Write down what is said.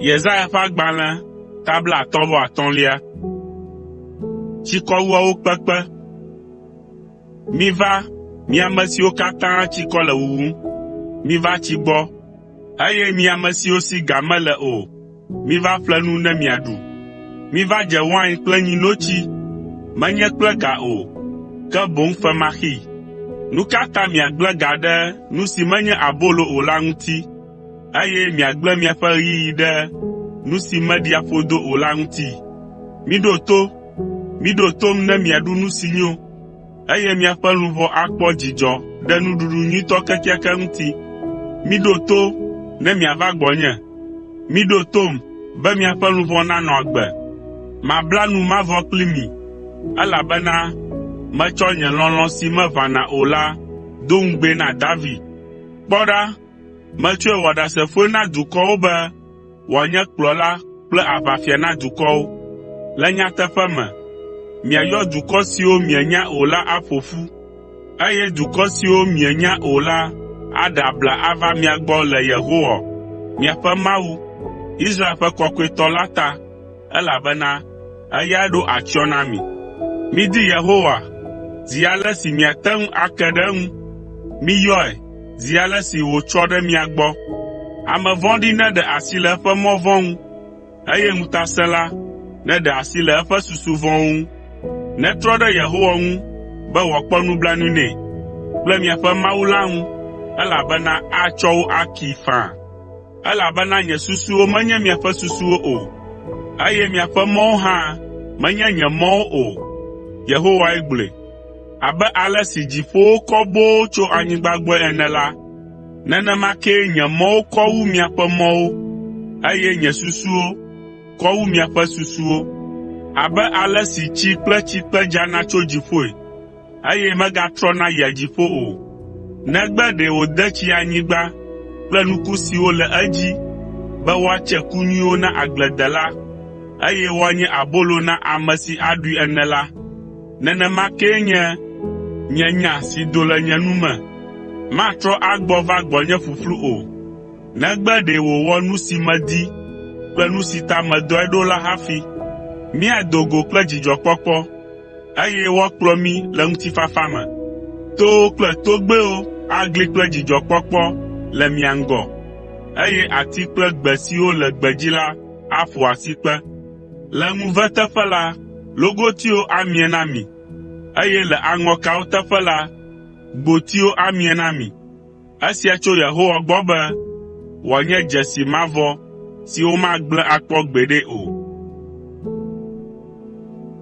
Yesaya ƒe agbalẽ ta 35. Tsikɔwuawo kpekpe. Miva, mi ame siwo katã tsikɔ le wuwum, miva tsi gbɔ, eye mi ame siwo si ga mele o, miva ƒle nu ne miaɖu. Miva dze wain kple nyinotsi, menye kple ga o, ke boŋ femaxee. Nu ka ta miagblẽ ga ɖe nu si menye abolo o la ŋuti, eye miagblẽ miaƒe ɣeyiɣi ɖe nu si meɖia ƒodo o la ŋuti? Miɖo to, miɖo tom ne miaɖu nu si nyo, eye miaƒe luʋɔ akpɔ dzidzɔ ɖe nuɖuɖu nyuitɔ kekeake ŋuti. Miɖo to ne miava gbɔnye. Miɖo tom be miaƒe luʋɔ nanɔ agbe. Mabla nu mavɔ kpli mi, elabena metsɔ nye lɔlɔ̃ si meʋãna o la do ŋugbee na David. Kpɔ ɖa, metsɔe wɔ ɖasefoe na dukɔwo be wòanye kplɔla kple aʋafia na dukɔwo. Le nyateƒe me, miayɔ dukɔ siwo mienya o la aƒo ƒu, eye dukɔ siwo mienya o la aɖe abla ava mia gbɔ le Yehowa, miaƒe Mawu, Israel ƒe Kɔkɔetɔ la ta, elabena eyae ɖo atsyɔ̃ na mi. Midi Yehowa zi ale si miate ŋu ake ɖe eŋu. Miyɔe zi ale si wòtsɔ ɖe mia gbɔ. Ame vɔ̃ɖi neɖe asi le eƒe mɔ vɔ̃ ŋu, eye ŋutasẽla neɖe asi le eƒe susu vɔ̃wo ŋu. Netrɔ ɖe Yehowa ŋu be wòakpɔ nublanui nɛ kple miaƒe Mawu la ŋu, elabena atsɔ wo akee faa. Elabena nye susuwo menye miaƒe susuwo o, eye miaƒe mɔwo hã menye nye mɔwo o.” Yehowae gblɔe. Abe ale si dziƒowo kɔ boo tso anyigba gbɔe ene la, nenema kee nye mɔwo kɔ wu miaƒe mɔwo, eye nye susuwo kɔ wu miaƒe susuwo. Abe ale si tsi kple tsikpe dzana tso dziƒoe, eye megatrɔna yia dziƒo o, negbe ɖe wòde tsi anyigba kple nuku siwo le edzi be woatse ku nyuiwo na agbledela, eye woanye abolo na ame si aɖui ene la, nenema kee nye nye nya si do le nye nu me. Matrɔ agbɔ va gbɔnye ƒuƒlu o, negbe ɖe wòwɔ nu si medi kple nu si ta medɔe ɖo la hafi. Míado go kple dzidzɔkpɔkpɔ, eye woakplɔ mí le ŋutifafa me. Towo kple togbɛwo agli kple dzidzɔkpɔkpɔ le mia ŋgɔ, eye ati kple gbe siwo le gbedzi la aƒo asikpe. Le ŋuve teƒe la, logotiwo amie na mi, eye le aŋɔkawo teƒe la, gbotiwo amie na mi. Esia tso Yehowa gbɔ be wòanye dzesi mavɔ si womagblẽ akpɔ gbeɖe o.